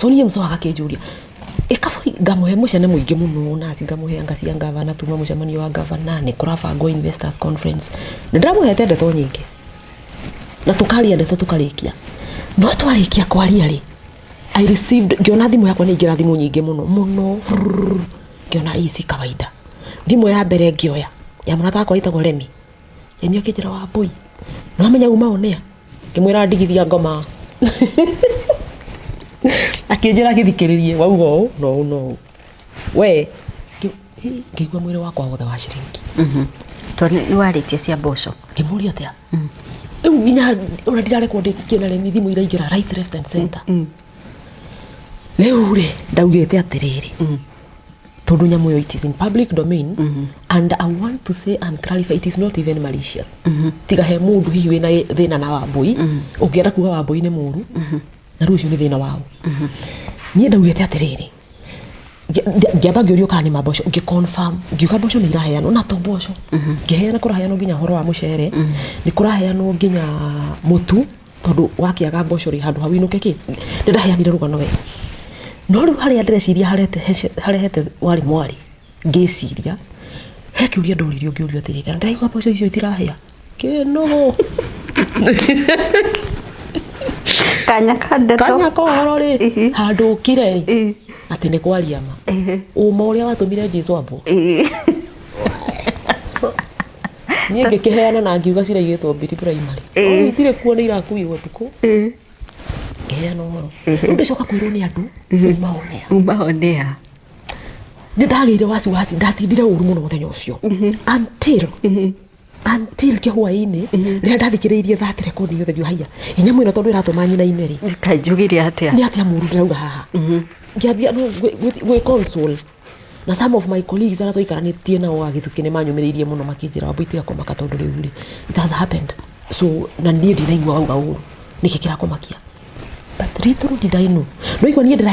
So niĩ mũcoka akĩnjũria ĩkaburi ngamũhe mũcene mũingĩ mũno naci ngamũhe anga cia ngavana, tuma mũcemanio wa ngavana, nĩ kũrabangwo investors conference, nĩ ndĩramũhete ndeto nyingĩ na tũkaria ndeto tũkarĩkia. No twarĩkia kwaria rĩ, I received, ngĩona thimũ yakwa nĩ ingĩra thimũ nyingĩ mũno mũno frrrr. Ngĩona hii si kawaida. Thimũ ya mbere ngĩoya ya mũrata wakwa wĩtagwo Remi. Remi akĩnjĩra, "Wambũi, nĩwamenya uma onea?" Ngĩmwĩra, "Ndigithia ngoma." Akĩnjĩra, "Gĩthikĩrĩrie, wauga ũũ na ũũ na ũũ we." Ngĩigua mwĩrĩ wakwa wothe wa ciringi. Tondũ nĩ warĩtie cia mboco. Ngĩmũria atĩa rĩu nginya ona ndirarekwo ndĩkie na Remi, thimũ iraingĩra right, left and center. Rĩu rĩ, ndaugĩte atĩrĩrĩ, tondũ nyamũ ĩyo, it is in public domain and I want to say and clarify, it is not even malicious. Tiga he mũndũ hihi wĩna thĩna na Wambũi, ũngĩenda kuga Wambũi nĩ mũru, na rĩu ũcio nĩ thĩna wao. Niĩ ndaugĩte atĩrĩrĩ, ngĩamba ngĩũrio kana nĩ ma mboco, ngĩ confirm, ngiuga mboco nĩ iraheanwo, na to mboco ngĩheana, kũraheanwo nginya ũhoro wa mũcere, nĩ kũraheanwo nginya mũtu, tondũ wakĩaga mboco rĩ, handũ hau inũke kĩ. Nĩ ndaheanire rũgano we, no rĩu harĩa ndĩreciria harehete warĩ mwarĩ, ngĩciria he kĩũria ndoririo, ngĩũrio atĩrĩrĩ, na ndĩraigua mboco icio itirahĩa kĩnũgũ. Kanya ka ndeto. Kanya ka ũhoro rĩ, handũ ũkire rĩ, atĩ nĩ kwaria ma ũma ũrĩa watũmire Jesu ambwo. Niĩ ngĩkĩheana na ngiuga ciraigĩtwo Mbiri Primary. Oh, itirĩ kuo, nĩ irakuirwo ũtukũ. Ngĩheana ũhoro, rĩu ndĩcoka kwĩrwo nĩ andũ uma onea. Uma onea. Nĩ ndagĩire wasiwasi, ndatindire ũru mũno mũthenya ũcio until kĩhwaĩ-inĩ rĩrĩa ndathikĩrĩirie that recording yothe, ngiuga, "Haiya, inyamũ ĩno tondũ ĩratũma nyina-inĩ rĩ, Kaĩ njugire atĩa?" Nĩ atĩa mũru ndĩrauga haha? Ngĩambia no gwĩ console na some of my colleagues arĩa twaikaranĩtie nao a Gĩthukĩ nĩ manyũmĩrĩirie mũno, makĩnjĩra, "Wambui, tiga kũmaka, tondũ rĩu rĩ, it has happened." So na niĩ ndinaigua wauga ũru, nĩkĩ kĩrakũmakia? But little did I know, no igua niĩ ndĩrahe.